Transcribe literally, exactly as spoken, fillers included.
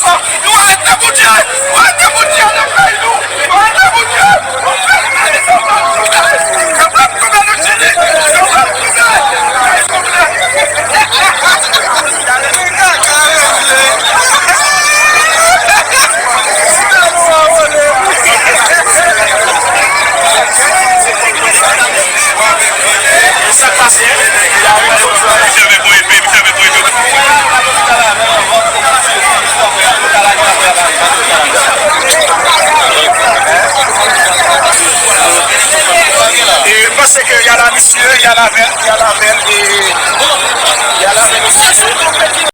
san. Nou arete Bondye. Nou arete Bondye nan peyi nou. Nou arete Bondye. Yo pral toufe. Yo pral toufe nan Chili. Yo pral toufe. Sa k pase? E m panse ke y a la misye, y a la vèl, y a la